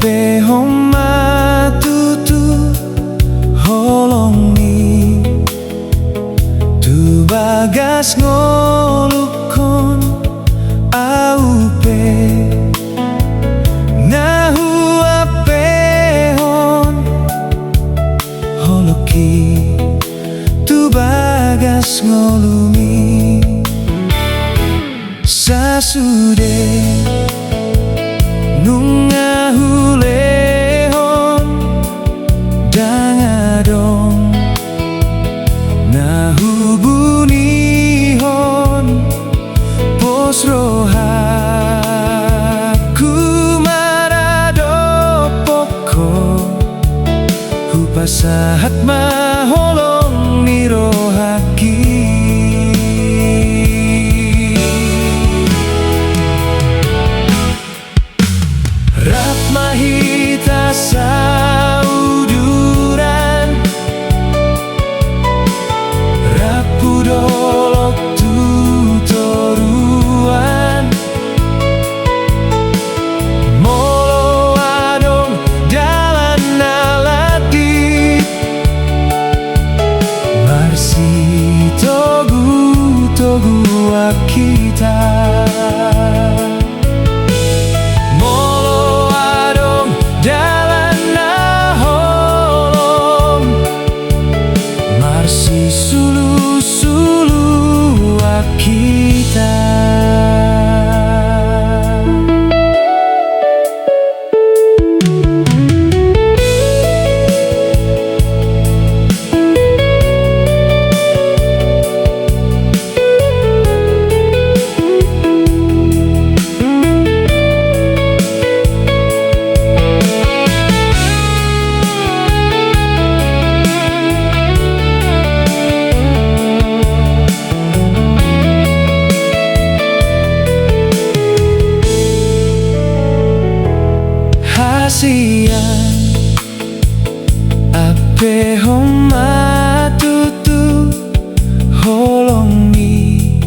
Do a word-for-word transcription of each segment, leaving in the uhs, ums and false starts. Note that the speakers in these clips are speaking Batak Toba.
Ampehon ma tutu holong i tu bagas ngolungkon, au pe na huampehon holong i tu bagas ngolumi. Sasude nunga hulehon, ndang adong na hubunihon, pos rohangku maradophon ho, hupasahat ma holong ni rohangki. Rap ma hita sauduran, rap hu dolok tu toruan. Molo adong dalan na landit, marsitogutoguan hita. Molo adong dalan na holom, marsisulusuluan hita. Hasian, ampehon ma tutu holong i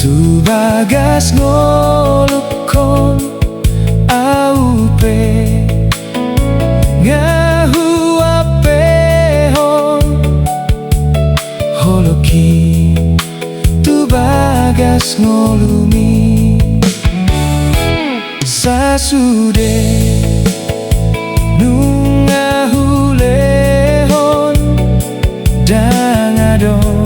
tu bagas ngolungkon, au pe nga huampehon holong i tu bagas ngolumi. Sasude nunga hulehon, ndang adong